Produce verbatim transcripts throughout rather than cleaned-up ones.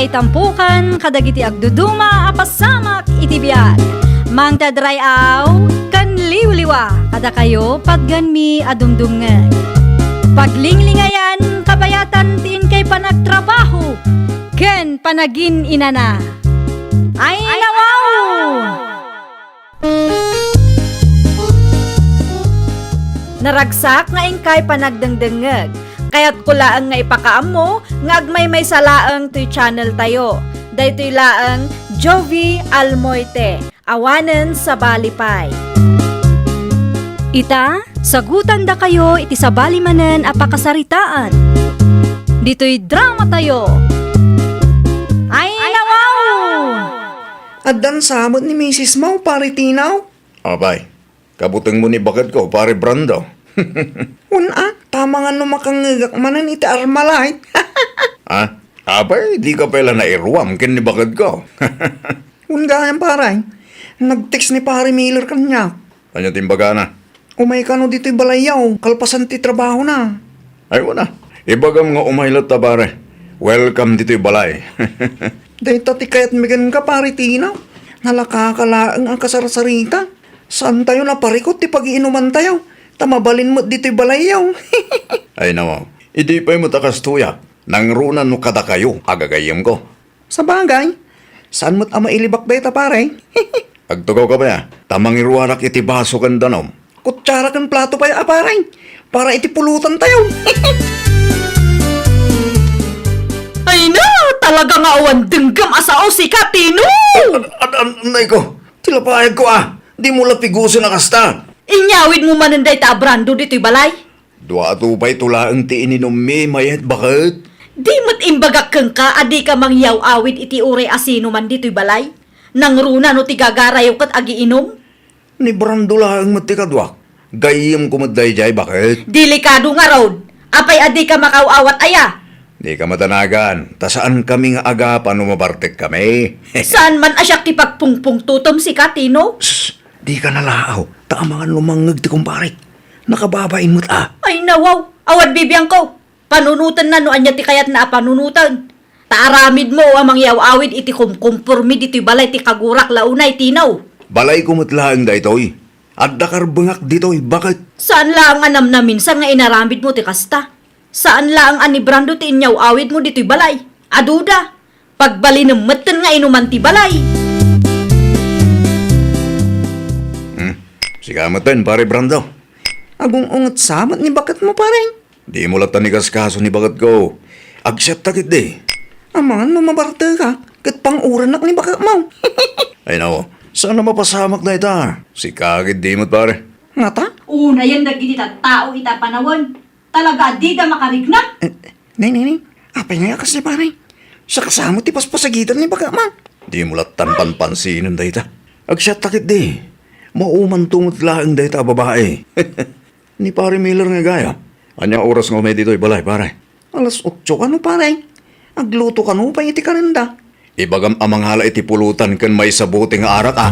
Itampukan kadagiti agduduma a pasamak iti biag. Mangted ray-aw ken liwliwa kadakayo patganmi a dumdumngeg. Paglinglingayan kabayatan ti inkay panagtrabaho ken panagin-inana. Ay, nawaw! Naragsak nga inkay panagdengdengngeg. Kayatko laeng nga ipakaammo nga agmaymaysa laeng toy channel tayo. Daytoy laeng Jovie Almoite, awanen sabali pay. Ita, sagutandakayo iti sabali manen a pakasaritaan. Ditoy drama tayo. Ay, nawaw! Addan sa met ni misis mo, Pare Tino? Apay, kabutengmo ni baketko, Pare Brando. Wen a, ta amangan no makangngegak manen iti Armalite. Ah, apay, dika pay la nairuam ken ni baketko. Wen gayam, pare. Nag-text ni Pare Miller kaniak. Ania ti imbagana? Umay kano ditoy balayyo, kalpasan ti trabahona. Ay, wen a. Ibagam nga umay latta, pare. Welcome ditoy balay. Dayta ti kayatmi kenka, Pare Tino. Nalakaka laeng a kasarsarita. Saantayo naparikut ti pagiinumantayo, ta mabalin met ditoy balayyo. Ay, nawaw. Idi pay met a kastoy a, nangruna no kadakayo, agagayyemko. Sabagay, saan met a mailibak dayta, pare. Agtugaw ka pay a, ta mangiruarak iti baso ken danum. Kutsara ken plato pay a, pare, para iti pulutantayo. Ay na, talaga nga awan denggem a sao sika, Tino! Ad-, ad-, ad-, anay ko, ti lapayagko a, dimo la pigusen a kasta. Inyawidmo manen dayta a Brando ditoy balay? Dua a tubayto laeng ti ininummi, mayat baket. Di met imbagak kenka a dika mangyaw-awid iti uray a sino man ditoy balay? Nangruna no ti gagarayo ket agiinum? Ni Brando laeng met ti kaduak. Gayyemko met daydiay, baket. Delikado ngarud. Apay a dika makaaw-awat aya? Dika madanagan, ta saankami nga agapa no mabartekkami. Saan man a siak ti pagpungpungtotem sika, Tino? Sus, dika nalaaw, ta amangan no mangngeg ti kumparek. Nakababain met a. Ay, nawaw, awan bibiangko. Panunotenna no ania ti kayatna a panunoten. Ta aramidmo a mangyaw-awid iti kumkumpormi ditoy balay ti kagurak la unay, Tino. Balayko met laeng daytoy. Adda karbengak ditoy, baket. Saan laeng a namnaminsan nga inaramidmo ti kasta. Saan laeng a ni Brando ti inyaw-awidmo ditoy balay. Aduda. Pagbalinem metten nga inuman ti balay. Hmm. Sika metten, Pare Brando. Agung-unget sa met ni baketmo, pare. Dimo latta ni kaskaso ni baketko. Agsiatta ketdi. Amangan no mabartekak, ket pang-urenak ni baketmo. Ay, nao. Saan a mapasamak dayta? Sika ketdi met, pare. Ngata? Unayen dagiti tattao ita panawen. Talaga a dida makarikna? Eh, ne, ne, ne. Apay ngay a kasdi, pare? Siak sa met ti paspasagitan ni baketmo. Dimo lattan panpansinen dayta. Agsiatta ketdi. Maumanto met laeng dayta a babai. Ni Pare Miller nga gaya. Ania oras nga umay ditoy balay, pare? Alas otso kano, pare. Agluto kano pay iti karenda. Ibagam a mangala iti pulutan ken maysa bote nga arak, a.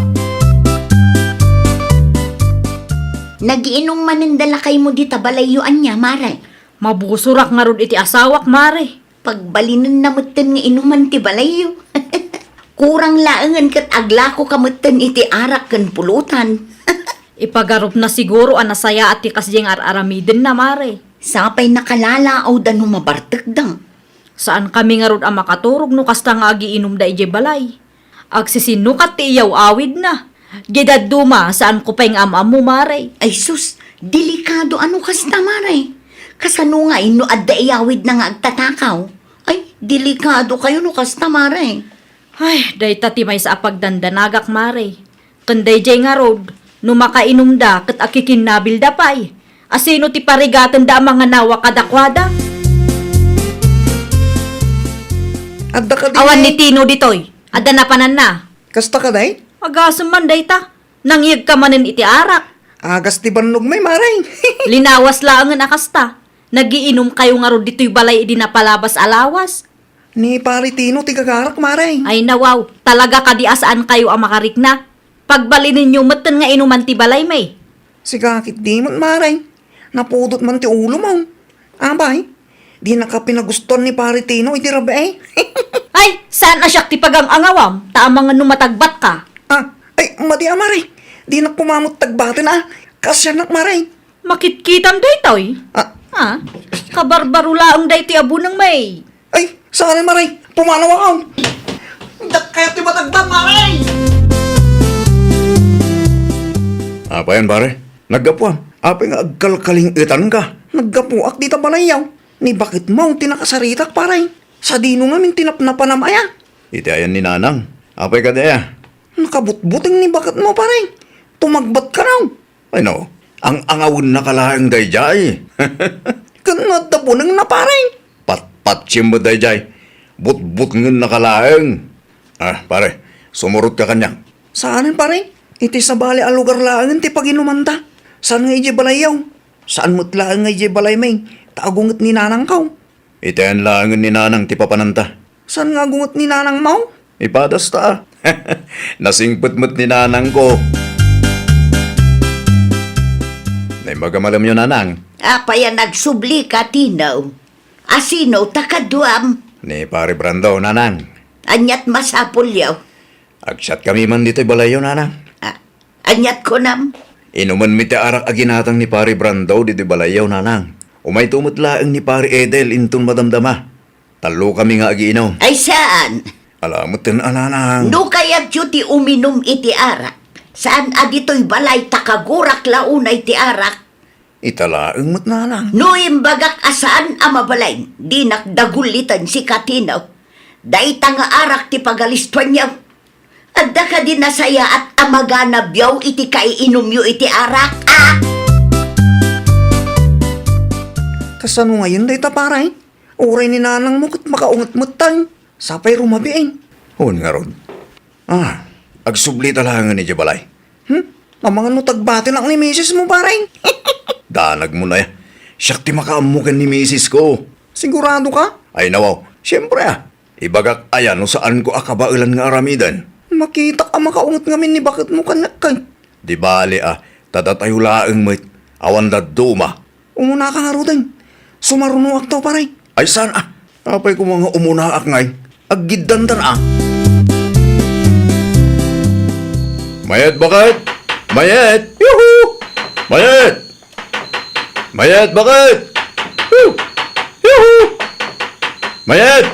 Nagiinum manen da lakaymo dita balayyo ania, mare? Mabusorak ngarud iti asawak, mare. Pagbalinenna metten nga inuman ti balayyo. Kurang laengen ket aglako ka metten iti arak ken pulutan. Ipagarupna siguro a nasayaat ti kasdiay nga ar-aramidenna, mare. Sapay nakalalaawda no mabartekda. Saankami ngarud a makaturog no kasta nga agiinumda idiay balay. Agsisinukat ti iyaw-awidna. Diay dadduma, saanko pay nga am-ammo, mare. Ay sus, delikado a no kasta, mare. Kasano nga inno adda iyawidna nga agtatakaw? Ay, delikado kayo no kasta, mare. Ay, dayta ti maysa a pagdandanagak, mare. Ken daydiay ngarud, no makainumda ket akikinnabilda pay, asino ti parigatenda a manganawa kadakuada? Adda kadi. Awan ni Tino ditoy. Adda napananna. Kasta kadi? Agasem man dayta. Nangyegka manen iti arak. Agas ti bannogmi, mare. Linawas laengen a kasta. Nagiinumkayo ngarud ditoy balay idi napalabas a lawas. Ni Pare Tino ti gagarak, mare. Ay, nawaw, talaga kadi a saankayo a makarikna? Pagbalinenyo metten nga inuman ti balaymi. Sika ketdi met, mare. Napudot man ti ulomo. Apay, dinaka pinagustuan ni Pare Tino iti rabii. Ay, saan a siak ti pagang-angawam, ta amangan no matagbatka. Ah, ay, madi a, Mare. Dinak koma met tagbaten a. Kaasiannak, Mare. Makitkitam daytoy? Ah. Ah, kabarbaro laeng daytoy a buneng, may. Ay, saan, Mare. Pumanaw ako. Diak kayat ti matagbat, Mare. Apay, pare? Naggapuam. Apay nga agkalkaling-etanka? Naggapuak dita balayyo. Ni baketmo ti nakasaritak, pare. Sadino ngamin ti napnapanam aya? Iti ayan ni Nanang. Apay kadi aya? Nakabutbuteng ni baketmo, pare. Tumagbatka, no? Ay, no. Ang-angawennaka laeng daydiay. Ken no adda bunengna, pare. Patpatsem met daydiay. Butbutengennaka laeng. Ah, pare, sumurotka kaniak. Saanen, pare? Iti sabali a lugar laengen ti paginumanta. Saan nga idiay balayyo? Saan met laeng nga idiay balay, may, ta agunget ni nanangko. Iti ayan laengen ni nanang ti papananta. Saan nga agunget ni nanangmo? Ipadasta. Nasingpet met ni nanangko. Naimbag a malemyo, nanang. Apay a nagsublika, Tino? Asino ta kaduam? Ni Pare Brando, nanang. Aniat masapulyo? Agsiatkami man ditoy balayyo, nanang. Ah, aniat kunam? Inumenmi ti arak a ginatang ni Pare Brando ditoy balayyo, nanang. Umayto met laeng ni Pare Edel inton madamdama. Tallokami nga agiinum. Ay, saan? Ala, metten a, nanang. No kayatyo ti uminum iti arak, saan a ditoy balay ta kagurak la unay ti arak. Ita laeng met, nanang. No imbagak a saan a mabalin, dinak daguliten, sika Tino. Dayta nga arak ti pagalistuanyo. Adda kadi nasayaat a maganabyo iti kaiinumyo iti arak, a? Kasano ngayen dayta, pare? Uray ni nanangmo ket makaunget met tayo. Sapay rumabiin. Wen ngarud. Ah, agsublita laengen idiay balay. Hmm? Amangan no tagbatenak ni misismo, pare. Danagmo aya. Siak ti makaammo ken ni misisko. Sigurado ka? Ay, nawaw. Siempre, ah. Ibagak aya no saanko a kabaelan nga aramiden? Makitak a makaunget ngamin ni baketmo kaniak, kay. Di bale, ah. Ta datayo laeng met. Awan dadduma. Umunaka ngaruden. Sumarunoakto, pare. Ay, saan, ah? Apay koma nga umunaak ngay? Aggiddantan, ah. Mayet, baket! Mayet! Yuhu! Mayet! Mayet, baket! Hu! Yuhu! Mayet!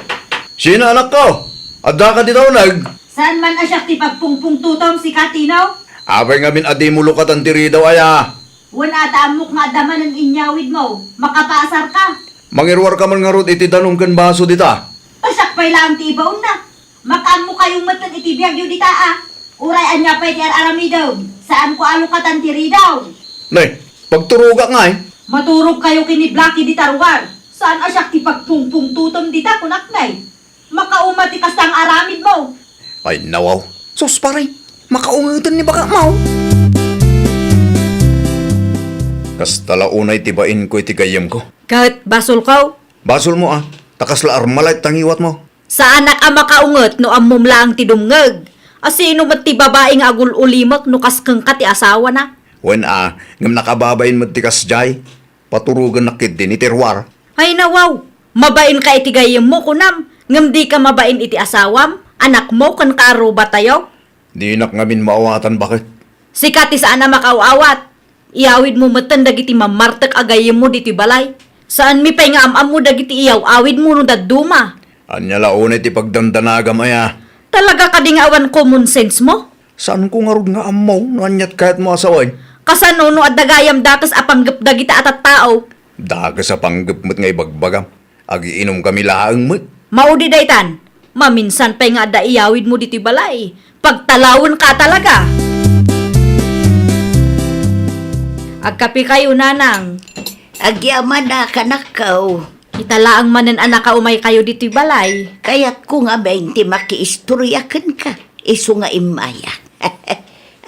Sino, anakko? Adda ka dita uneg? Saan man a siak ti pagpungpungtutom, sika Tino? Apay ngamin a dimo lukatan ti ridaw aya? Wen a, ta ammok nga adda manen inyawidmo. Makapaasar ka. Mangiruar ka man ngarud iti danum ken baso dita. Ta siak pay laeng ti ibaonna. Makaammo kayo metten iti biagyo dita, a. Uray ania pay ti ar-aramidem, saanko a lukatan ti ridaw. Ne, pagturogak ngay. Maturog kayo ken ni Blackie dita ruar. Saan a siak ti pagpungpungtutom dita, kunak, ne. Makauma ti kasta nga aramidmo. Ay, nawaw. Sus, pare, makaungeten ni baketmo. Kasta la unay ti bainko iti gayyemko. Ket basolko? Basolmo, a. Ta kasla Armalite ti ngiwatmo. Saanak a makaunget no ammom laeng ti dumngeg. A, sino met ti babai nga agul-ulimek no kas kenka ti asawana? Wen a, ngem nakababain met ti kasdiay. Paturogennak ketdin iti ruar. Ay, nawaw! Mabainka iti gayyemmo, kunam, ngem dika mabain iti asawam, anakmo, ken kaarrubatayo? Dinak ngamin maawatan, baket. Sika ti saan a makaaw-awat. Iyawidmo metten dagiti mammartek a gayyemmo ditoy balay. Saanmi pay nga am-ammo dagiti iyaw-awidmo no dadduma. Ania la unay ti pagdandanagam aya? Talaga kadi nga awan common sense mo? Saanko ngarud nga ammo no aniat kayatmo a sawen? Kasano no adda gayam dakes a panggep dagita a tattao? Dakes a panggep met nga ibagbagam. Agiinumkami laeng met. Maudi daytan. Maminsan pay nga adda iyawidmo ditoy balay. Pagtalawenka talaga. Agkapikayo, nanang. Agyamanak, anakko. Ita laeng manen a nakaumaykayo ditoy balay. Kayatko ngamin ti makiistoria kenka. Isu nga immayak.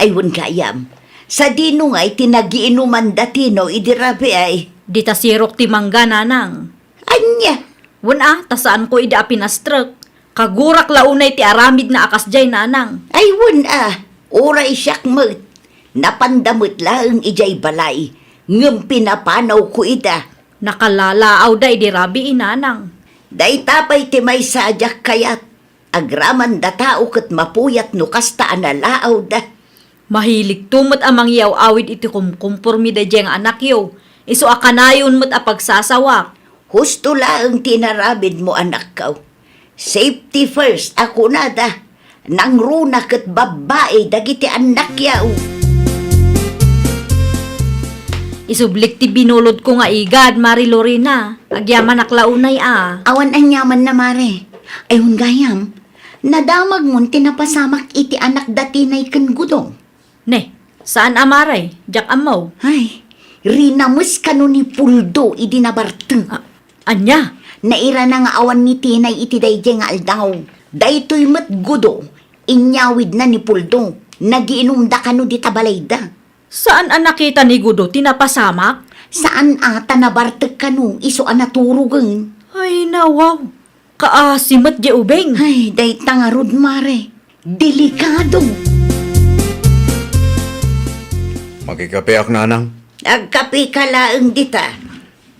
Ay, wen gayam. Sadino ngay ti nagiinuman da Tino idi rabii? Dita sirok ti mangga, nanang. Ania? Wen a, ta saanko idi a pinastrek. Kagurak la unay ti aramidna a kasdiay, nanang. Ay, wen a, uray siak met. Napanda met laeng idiay balay, ngem pinapanawko ida. Nakalalaawda idi rabii, nanang. Dayta pay ti maysa a diak kayat. Agraman da tao ket mapuyat no kasta a nalaawda. Mahiligto met a mangyaw-awid iti kumkumpormi daydiay nga anakyo, isu a kanayon met a pagsasawak. Husto laeng ti inaramidmo, anakko. Safety first a kunada, nangruna ket babbai dagiti annakyaw. Isublik ti binulodko nga igad, Mari Lorena. Agyamanak la unay a. Awan aniamanna, Mare. Ay, gayam, nadamagmon ti napasamak iti anak da Tinay ken Gudo. Ne, saan a, Mare, diak ammo. Ay, rinames kano ni Puldo idi nabartek. A-, ania? Nairana nga awan ni Tinay iti daydiay nga aldaw. Daytoy met Gudo, inyawidna ni Puldo. Nagiinumda kano dita balayda. Saan a nakita ni Gudo ti napasamak? Saan a, ta nabartek kano isu a naturogen. Ay, nawaw. Kaasi met diay ubing. Ay, dayta ngarud, Mare. Delikado. Makikapeak, nanang. Agkapeka laeng dita.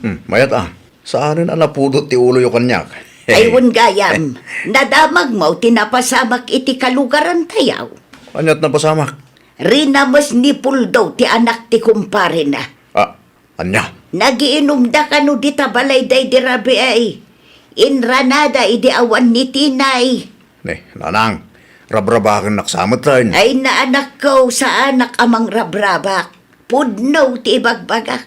Hmm, mayat a. Saanen a napudot ti uloyo kaniak. Ay, wen gayam. Nadamagmo ti napasamak iti kalugarantayo. Aniat napasamak? Rinames ni Puldo ti anak ti kumparena. Ah, ania? Nagiinumda kano dita balayda idi rabii. Inranada idi awan ni Tinay. Ne, nanang, rabrabakennak sa metten. Ay, anakko, saanak a mangrabrabak. Pudno ti ibagbagak.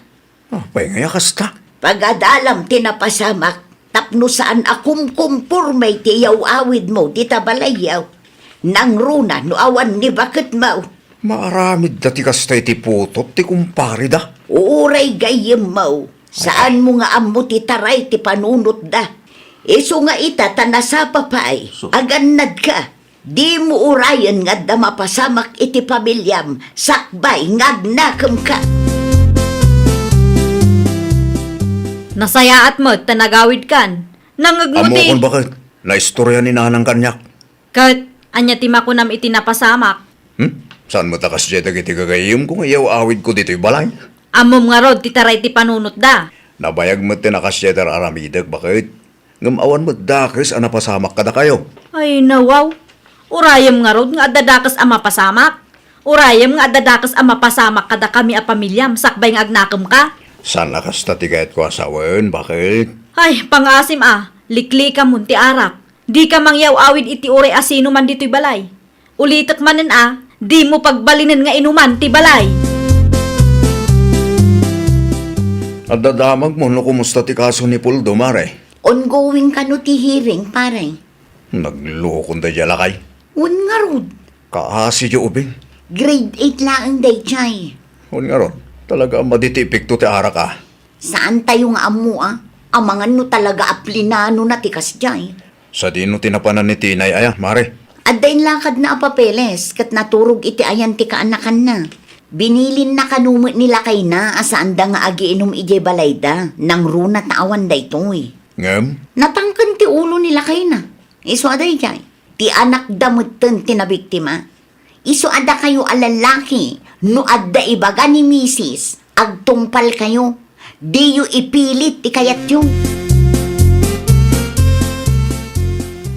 Apay ngay a kasta? Pagadalam ti napasamak tapno saan a kumkumporme ti iyaw-awidmo dita balayyo. Nangruna no awan ni baketmo. Maaramidda ti kasta iti putot ti kumpareda. Uray gayyemmo, saanmo nga ammo ti taray ti panunotda. Isu nga ita ta nasapa pay, agannadka. Dimo urayen nga adda mapasamak iti pamiliam sakbay nga agnakemka. Nasayaat met ta nagawidkan. Nangngegmo ti Ammokon baket, naistorya ni nanang kaniak. Ket ania ti makunam iti napasamak? Hmm? Saan met a kasdiay dagiti gagayyemko nga iyaw-awidko ditoy balay? Ammom ngarud ti taray ti panunotda. Nabayag met ti nakasdiay ti ar-aramidek, baket. Ngem awan met dakes a napasamak kadakayo. Ay, nawaw. Urayem ngarud nga adda dakes a mapasamak. Urayem nga adda dakes a mapasamak kadakami a pamiliam sakbay nga agnakemka. Saan a kasta ti kayatko a sawen, baket? Ay, pangaasim a, liklikamon ti arak. Dika mangyaw-awid iti uray a sino man ditoy balay. Ulitek manen a, dimo pagbalinen nga inuman ti balay. Adda damagmo no kumusta ti kaso ni Puldo, Mare? Ongoing kano ti hearing, pare. Naglukon daydiay a lakay. Wen ngarud. Kaasi diay ubing. Grade eight laeng daydiay. Wen ngarud, talaga a madi ti epekto ti arak a. Saantayo nga ammo a, amangan no talaga a plinanona ti kasdiay. Sadino ti napanan ni Tinay aya, Mare? Adda inlakadna a papeles ket naturog iti ayan ti kaanakanna. Binilinna kano met ni lakayna a saanda nga agiinum idiay balayda, nangruna ta awan daytoy. Ngem? Natangken ti ulo ni lakayna. Isu a daydiay, ti anakda metten ti nabiktima. Isu a dakayo a lalaki, no adda ibaga ni misis, agtungpalkayo. Diyo ipilit ti kayatyo.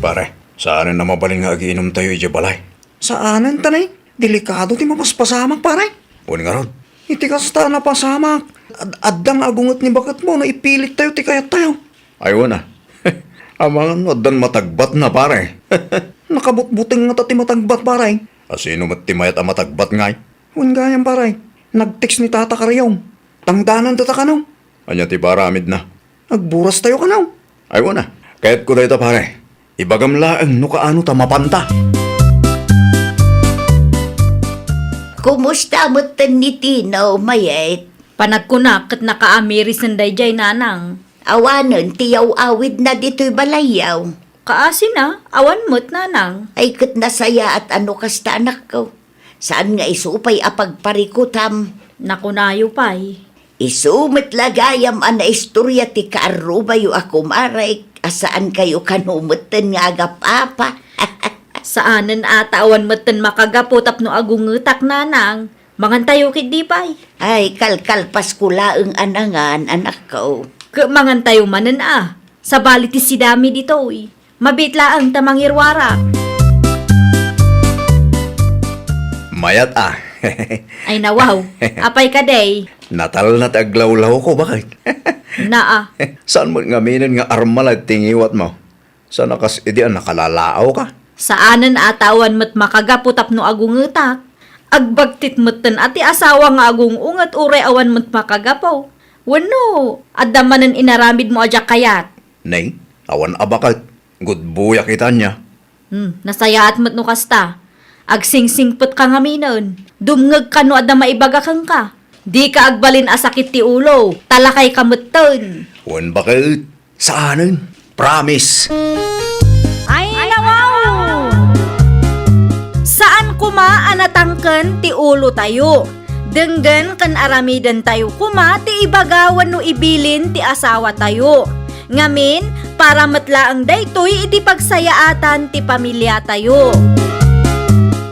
Pare, saanen a mabalin nga agiinumtayo idiay balay? Saanen, ta ne, delikado ti mapaspasamak, pare. Wen ngarud. Iti kasta a napasamak, ad-, adda nga agunget ni baketmo no ipilittayo ti kayattayo. Ay, wen a. Amangan no addan matagbatna, pare. Nakabutbuteng ngata ti matagbat, pare. A sino met ti mayat a matagbat ngay? Wen gayam, pare. Nag-text ni Tata Kariom. Tangdanan data kano. Ania ti paramidna? Agburas tayo kano. Ay, wen a. Kayatko dayta, pare. Ibagam laeng no kaano ta mapanta. Kumusta metten ni Tino, mayat? Panagkunak ket nakaamiri sen daydiay, nanang. Awanen ti yaw-awidna ditoy balayyo. Kaasina, awan met, nanang. Ay, ket nasayaat a no kasta, anakko. Saan nga isu pay a pagparikutam? Nakunayo pay. Isu met la gayam a naistorya ti kaarrubayo a kumarek, a saankayo kano metten nga agap-apa. Saanen a ta awan metten makagapu tapno agungetak, nanang. Mangantayo ketdi pay. Ay, kalkalpasko laeng a nangan, anakko. Ket mangantayo manen a. Sabali ti sidami ditoy. Mabiit laeng ta mangiruarak. Mayat a. Ay, nawaw. Apay kadi? Natalna ti aglawlawko, baket. Naa. Saan met ngaminen nga armalay ti ngiwatmo? Saan a kas idi a nakalalaawka? Saanen a ta awan met makagapu tapno agungetak. Agbagtit metten a ti asawa nga agung-unget uray awan met makagapu. Wenno, adda manen inaramidmo a diak kayat? Nay, awan a baket. Gudboyak ita ania. Hmm, nasayaat met no kasta. Agsingsingpetka ngaminen. Dumngegka no adda maibaga kenka. Dika agbalin a sakit ti ulo, talakayka metten. Wen baket, saanen. Promise. Ay, nawaw! Saan koma a natangken ti ulotayo. Denggen ken aramidentayo koma ti ibaga wenno ibilin ti asawatayo. Ngamin, para met laeng daytoy iti pagsayaatan ti pamiliatayo.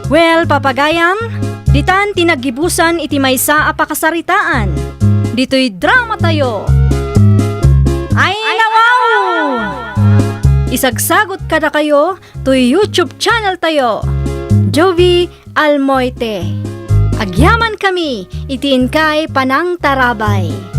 Well, papagayam, ditan ti naggibusan iti maysa a pakasaritaan. Ditoy dramatayo. Ay, nawaw! Isagsagot kadakayo toy YouTube channel tayo, Jovie Almoite. Agyaman kami iti inkay panangtarabay.